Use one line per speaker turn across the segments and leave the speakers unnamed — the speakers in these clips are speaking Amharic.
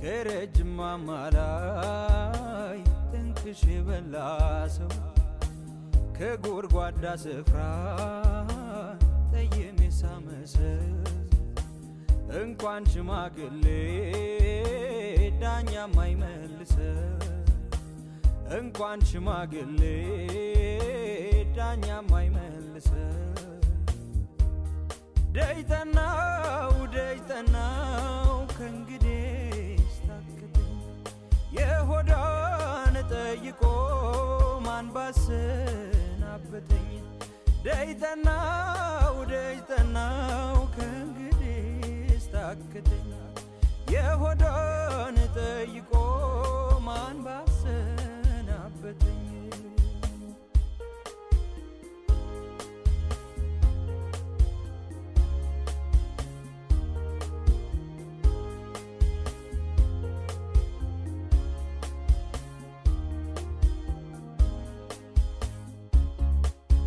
ከረጅም ማማ ላይ ጥንቅሽ የበላ ሰው፣ ከጎድጓዳ ስፍራ ጠይም የሳመ ሰው፣ እንኳን ሽማግሌ ዳኛ ማይመልሰው፣ እንኳን ሽማግሌ ዳኛ ማይመልሰው። ደጅጠናው ደጅጠናው ከእንግዲህ ስታክተኝ፣ የሆዷን ጠይቆ ማን ባሰናበተኝ። ደጅጠናው ደጅጠናው ከእንግዲህ ስታክተኝ፣ የሆዷን ጠይቆ ማን ባሰናበተኝ።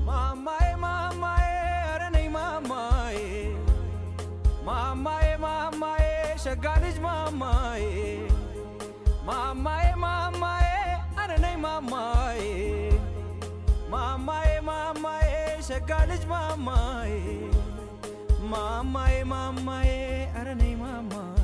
ማማዬ ማማዬ ኧረ ነይ ማማዬ፣ ማማዬ ማማዬ ሸጋ ልጅ ማማዬ፣ ማማዬ ማማዬ ኧረ ነይ ማማዬ፣ ማማዬ ማማዬ ሸጋ ልጅ ማማዬ፣ ማማዬ ማማዬ ኧረ ነይ ማማዬ።